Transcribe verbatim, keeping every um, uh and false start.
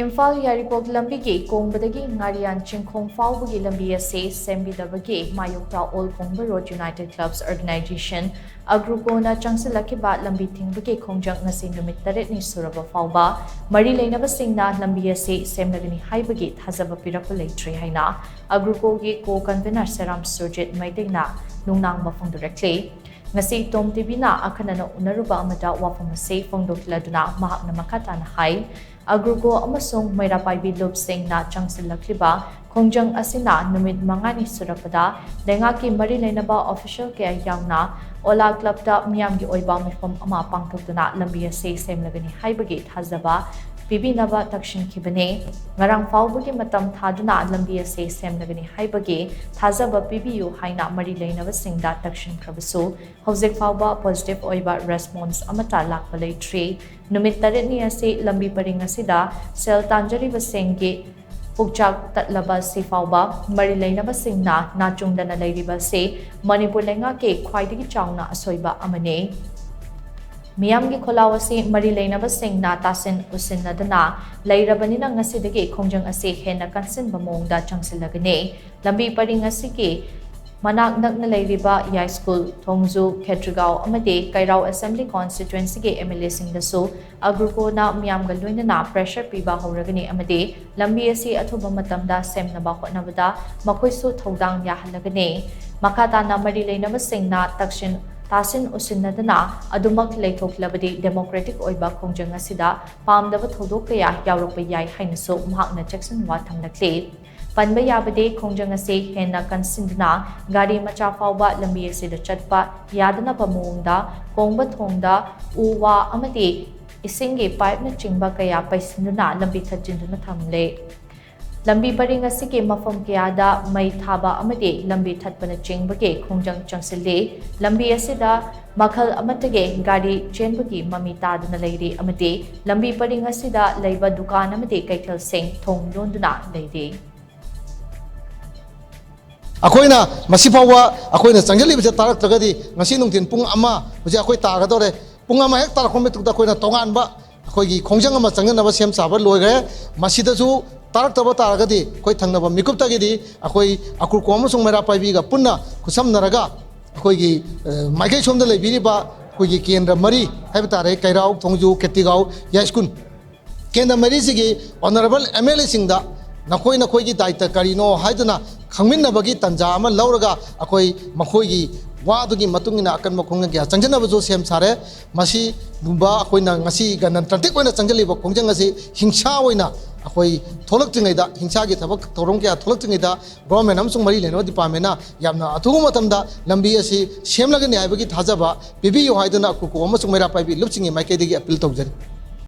ꯏꯝꯐꯥꯜ ꯌꯥꯏꯔꯤꯄꯣꯛ ꯂꯝꯕꯤꯒꯤ ꯀꯣꯡꯕꯗꯒꯤ ꯉꯥꯔꯤꯌꯥꯟ ꯆꯤꯡꯈꯣꯡ ꯐꯥꯎꯕꯒꯤ ꯂꯝꯕꯤ ꯑꯁꯤ ꯁꯦꯝꯕꯤꯗꯕꯒꯤ ꯃꯥꯌꯣꯛꯇ All Kongba Road United Clubs Organization, AGRUCO-ꯅ ꯆꯪꯁꯤꯜꯂꯛꯈꯤꯕ ꯂꯝꯕꯤ ꯊꯤꯡꯕꯒꯤ ꯈꯣꯡꯖꯪ ꯉꯁꯤ ꯅꯨꯃꯤꯠ ꯇꯔꯦꯠꯅꯤ ꯁꯨꯔꯕ ꯐꯥꯎꯕ ꯃꯔꯤ ꯂꯩꯅꯕꯁꯤꯡꯅ ꯂꯝꯕꯤ ꯑꯁꯤ ꯁꯦꯝꯂꯒꯅꯤ ꯍꯥꯏꯕꯒꯤ ꯊꯥꯖꯕ ꯄꯤꯔꯛꯄ ꯂꯩꯇ꯭ꯔꯤ ꯍꯥꯏꯅ AGRUCO-ꯒꯤ co-convener ꯁꯦꯔꯥꯝ ꯁꯨꯔꯖꯤꯠ ꯃꯩꯇꯩꯅ ꯅꯨꯡꯅꯥꯡꯕ ꯐꯣꯡꯗꯣꯔꯛꯂꯤ꯫ ꯉꯁꯤ ꯇꯣꯝ ꯇꯤꯚꯤꯅ ꯑꯈꯟꯅꯅ ꯎꯅꯔꯨꯕ ꯑꯃꯗ ꯋꯥꯐꯝ ꯑꯁꯤ ꯐꯣꯡꯗꯣꯛꯂꯗꯨꯅ ꯃꯍꯥꯛꯅ ꯃꯈꯥ ꯇꯥꯅ ꯍꯥꯏ, AGRUCO ꯑꯃꯁꯨꯡ ꯃꯩꯔꯥ ꯄꯥꯏꯕꯤ ꯂꯨꯞꯁꯤꯡꯅ ꯆꯪꯁꯤꯜꯂꯛꯂꯤꯕ ꯈꯣꯡꯖꯪ ꯑꯁꯤꯅ ꯅꯨꯃꯤꯠ ꯃꯉꯥꯅꯤ ꯁꯨꯔꯛꯄꯗ ꯂꯩꯉꯥꯛꯀꯤ ꯃꯔꯤ ꯂꯩꯅꯕ official ꯀꯌꯥ ꯌꯥꯎꯅ ꯑꯣꯂꯥ club-ꯇ ꯃꯤꯌꯥꯝꯒꯤ ꯑꯣꯏꯕ ꯃꯤꯐꯝ ꯑꯃ ꯄꯥꯡꯊꯣꯛꯇꯨꯅ ꯂꯝꯕꯤ ꯑꯁꯤ ꯁꯦꯝꯂꯒꯅꯤ ꯍꯥꯏꯕꯒꯤ ꯊꯥꯖꯕ ꯄꯤꯕꯤꯅꯕ ꯇꯛꯁꯤꯟꯈꯤꯕꯅꯤ꯫ ꯉꯔꯥꯡ ꯐꯥꯎꯕꯒꯤ ꯃꯇꯝ ꯊꯥꯗꯨꯅ ꯂꯝꯕꯤ ꯑꯁꯤ ꯁꯦꯝꯂꯒꯅꯤ ꯍꯥꯏꯕꯒꯤ ꯊꯥꯖꯕ ꯄꯤꯕꯤꯌꯨ ꯍꯥꯏꯅ ꯃꯔꯤ ꯂꯩꯅꯕꯁꯤꯡꯗ ꯇꯛꯁꯤꯟꯈ꯭ꯔꯕꯁꯨ ꯍꯧꯖꯤꯛ ꯐꯥꯎꯕ positive ꯑꯣꯏꯕ response ꯑꯃꯠꯇ ꯂꯥꯛꯄ ꯂꯩꯇ꯭ꯔꯤ꯫ ꯅꯨꯃꯤꯠ ꯇꯔꯦꯠꯅꯤ ꯑꯁꯤ ꯂꯝꯕꯤ ꯄꯔꯤꯡ ꯑꯁꯤꯗ ꯁꯦꯜ ꯇꯥꯟꯖꯔꯤꯕꯁꯤꯡꯒꯤ ꯄꯨꯛꯆꯥꯛ ꯇꯠꯂꯕ ꯑꯁꯤ ꯐꯥꯎꯕ ꯃꯔꯤ ꯂꯩꯅꯕꯁꯤꯡꯅ ꯅꯥꯆꯨꯡꯗꯅ ꯂꯩꯔꯤꯕ ꯑꯁꯤ ꯃꯅꯤꯄꯨꯔ ꯂꯩꯉꯥꯛꯀꯤ ꯈ꯭ꯋꯥꯏꯗꯒꯤ ꯆꯥꯎꯅ ꯑꯁꯣꯏꯕ ꯑꯃꯅꯤ꯫ ꯃꯤꯌꯥꯝꯒꯤ ꯈꯣꯜꯂꯥꯎ ꯑꯁꯤ ꯃꯔꯤ ꯂꯩꯅꯕꯁꯤꯡꯅ ꯇꯥꯁꯤꯟ ꯎꯁꯤꯟꯅꯗꯅ ꯂꯩꯔꯕꯅꯤꯅ ꯉꯁꯤꯗꯒꯤ ꯈꯣꯡꯖꯪ ꯑꯁꯤ ꯍꯦꯟꯅ ꯀꯟꯁꯤꯟꯕ ꯃꯑꯣꯡꯗ ꯆꯪꯁꯤꯜꯂꯒꯅꯤ꯫ ꯂꯝꯕꯤ ꯄꯔꯤꯡ ꯑꯁꯤꯒꯤ ꯃꯅꯥꯛ ꯅꯛꯅ ꯂꯩꯔꯤꯕ ꯌꯥꯏꯁ꯭ꯀꯨꯜ, ꯊꯣꯡꯖꯨ, ꯈꯦꯇ꯭ꯔꯤꯒꯥꯎ ꯑꯃꯗꯤ ꯀꯩꯔꯥꯎ Assembly Constituency-ꯒꯤ MLA-ꯁꯤꯡꯗꯁꯨ AGRUCO-ꯅ ꯃꯤꯌꯥꯝꯒ ꯂꯣꯏꯅꯅ pressure ꯄꯤꯕ ꯍꯧꯔꯒꯅꯤ ꯑꯃꯗꯤ ꯂꯝꯕꯤ ꯑꯁꯤ ꯑꯊꯨꯕ ꯃꯇꯝꯗ ꯁꯦꯝꯅꯕ ꯍꯣꯠꯅꯕꯗ ꯃꯈꯣꯏꯁꯨ ꯊꯧꯗꯥꯡ ꯌꯥꯍꯜꯂꯒꯅꯤ꯫ ꯃꯈꯥ ꯇꯥꯅ ꯃꯔꯤ ꯂꯩꯅꯕꯁꯤꯡꯅ ꯇꯛꯁꯤꯟ ꯇꯥꯁꯤꯟ ꯎꯁꯤꯟꯅꯗꯅ ꯑꯗꯨꯃꯛ ꯂꯩꯊꯣꯛꯂꯕꯗꯤ democratic ꯑꯣꯏꯕ ꯈꯣꯡꯖꯪ ꯑꯁꯤꯗ ꯄꯥꯝꯗꯕ ꯊꯧꯗꯣꯛ ꯀꯌꯥ ꯌꯥꯎꯔꯛꯄ ꯌꯥꯏ ꯍꯥꯏꯅꯁꯨ ꯃꯍꯥꯛꯅ ꯆꯦꯛꯁꯤꯟꯋꯥ ꯊꯝꯂꯛꯂꯤ꯫ ꯄꯟꯕ ꯌꯥꯕꯗꯤ, ꯈꯣꯡꯖꯪ ꯑꯁꯤ ꯍꯦꯟꯅ ꯀꯟꯁꯤꯟꯗꯨꯅ ꯒꯥꯔꯤ ꯃꯆꯥ ꯐꯥꯎꯕ ꯂꯝꯕꯤ ꯑꯁꯤꯗ ꯆꯠꯄ ꯌꯥꯗꯅꯕ ꯃꯑꯣꯡꯗ ꯀꯣꯡꯕ ꯊꯣꯡꯗ ꯎ ꯋꯥ ꯑꯃꯗꯤ ꯏꯁꯤꯡꯒꯤ pipe-ꯅꯆꯤꯡꯕ ꯀꯌꯥ ꯄꯩꯁꯤꯟꯗꯨꯅ ꯂꯝꯕꯤ ꯊꯠꯆꯤꯟꯗꯨꯅ ꯊꯝꯂꯦ꯫ ꯂꯝꯕꯤ ꯄꯔꯤꯡ ꯑꯁꯤꯒꯤ ꯃꯐꯝ ꯀꯌꯥꯗ ꯃꯩ ꯊꯥꯕ ꯑꯃꯗꯤ ꯂꯝꯕꯤ ꯊꯠꯄꯅꯆꯤꯡꯕꯒꯤ ꯈꯣꯡꯖꯪ ꯆꯪꯁꯤꯜꯂꯤ꯫ ꯂꯝꯕꯤ ꯑꯁꯤꯗ ꯃꯈꯜ ꯑꯃꯠꯇꯒꯤ ꯒꯥꯔꯤ ꯆꯦꯟꯕꯒꯤ ꯃꯃꯤ ꯇꯥꯗꯨꯅ ꯂꯩꯔꯤ ꯑꯃꯗꯤ ꯂꯝꯕꯤ ꯄꯔꯤꯡ ꯑꯁꯤꯗ ꯂꯩꯕ ꯗꯨꯀꯥꯟ ꯑꯃꯗꯤ ꯀꯩꯊꯦꯜꯁꯤꯡ ꯊꯣꯡ ꯂꯣꯟꯗꯨꯅ ꯂꯩꯔꯤ꯫ ꯑꯩꯈꯣꯏꯅ ꯃꯁꯤ ꯐꯥꯎꯕ ꯑꯩꯈꯣꯏꯅ ꯆꯪꯁꯤꯜꯂꯤꯕꯁꯦ ꯇꯥꯔꯛꯇ꯭ꯔꯒꯗꯤ ꯉꯁꯤ ꯅꯨꯡꯊꯤꯟ ꯄꯨꯡ ꯑꯃ, ꯍꯧꯖꯤꯛ ꯑꯩꯈꯣꯏ ꯇꯥꯒꯗꯧꯔꯦ, ꯄꯨꯡ ꯑꯃ ꯍꯦꯛ ꯇꯥꯔꯛꯄ ꯃꯇꯨꯡꯗ ꯑꯩꯈꯣꯏꯅ ꯇꯣꯉꯥꯟꯕ ꯑꯩꯈꯣꯏꯒꯤ ꯈꯣꯡꯖꯪ ꯑꯃ ꯆꯪꯖꯅꯕ ꯁꯦꯝ ꯁꯥꯕ ꯂꯣꯏꯈ꯭ꯔꯦ꯫ ꯃꯁꯤꯗꯁꯨ ꯇꯥꯔꯛꯇꯕ ꯇꯥꯔꯒꯗꯤ ꯑꯩꯈꯣꯏ ꯊꯪꯅꯕ ꯃꯤꯀꯨꯞꯇꯒꯤꯗꯤ ꯑꯩꯈꯣꯏ ꯑꯀ꯭ꯔꯨꯀꯣ ꯑꯃꯁꯨꯡ ꯃꯩꯔꯥ ꯄꯥꯏꯕꯤꯒ ꯄꯨꯟꯅ ꯈꯨꯠꯁꯝꯅꯔꯒ ꯑꯩꯈꯣꯏꯒꯤ, ꯑ, ꯃꯥꯏꯀꯩ ꯁꯣꯝꯗ ꯂꯩꯕꯤꯔꯤꯕ ꯑꯩꯈꯣꯏꯒꯤ ꯀꯦꯟꯗ꯭ꯔ ꯃꯔꯤ ꯍꯥꯏꯕ ꯇꯥꯔꯦ, ꯀꯩꯔꯥꯎ, ꯊꯣꯡꯖꯨ, ꯈꯦꯇꯤꯒꯥꯎ, ꯌꯥꯏꯁ꯭ꯀꯨꯜ, ꯀꯦꯟꯗ꯭ꯔ ꯃꯔꯤꯁꯤꯒꯤ honourable M L A ꯁꯤꯡꯗ ꯅꯈꯣꯏ ꯅꯈꯣꯏꯒꯤ ꯗꯥꯏꯇ ꯀꯔꯤꯅꯣ ꯍꯥꯏꯗꯨꯅ ꯈꯪꯃꯤꯟꯅꯕꯒꯤ ꯇꯥꯟꯖꯥ ꯑꯃ ꯂꯧꯔꯒ ꯑꯩꯈꯣꯏ ꯃꯈꯣꯏꯒꯤ ꯋꯥꯗꯨꯒꯤ ꯃꯇꯨꯡ ꯏꯟꯅ ꯑꯀꯟꯕ ꯈꯣꯡꯖꯪ ꯀꯌꯥ ꯆꯪꯖꯅꯕꯁꯨ ꯁꯦꯝ ꯁꯥꯔꯦ꯫ ꯃꯁꯤꯒꯨꯝꯕ ꯑꯩꯈꯣꯏꯅ ꯉꯁꯤ ꯒꯅꯇꯟꯇ꯭ꯔꯤꯛ ꯑꯣꯏꯅ ꯆꯪꯁꯤꯜꯂꯤꯕ ꯈꯣꯡꯖꯪ ꯑꯁꯤ ꯍꯤꯡꯁꯥ ꯑꯣꯏꯅ ꯑꯩꯈꯣꯏ ꯊꯣꯛꯂꯛꯇ꯭ꯔꯤꯉꯩꯗ, ꯍꯤꯡꯁꯥꯒꯤ ꯊꯕꯛ ꯊꯧꯔꯝ ꯀꯌꯥ ꯊꯣꯛꯂꯛꯇ꯭ꯔꯤꯉꯩꯗ government ꯑꯃꯁꯨꯡ ꯃꯔꯤ ꯂꯩꯅꯕ departmentꯅ ꯌꯥꯝꯅ ꯑꯊꯨꯕ ꯃꯇꯝꯗ ꯂꯝꯕꯤ ꯑꯁꯤ ꯁꯦꯝꯂꯒꯅꯤ ꯍꯥꯏꯕꯒꯤ ꯊꯥꯖꯕ ꯄꯤꯕꯤꯌꯨ ꯍꯥꯏꯗꯨꯅ ꯑꯀ꯭ꯔꯨꯀꯣ ꯑꯃꯁꯨꯡ ꯃꯩꯔꯥ ꯄꯥꯏꯕꯤ ꯂꯨꯞꯁꯤꯡꯒꯤ ꯃꯥꯏꯀꯩꯗꯒꯤ appeal ꯇꯧꯖꯔꯤ꯫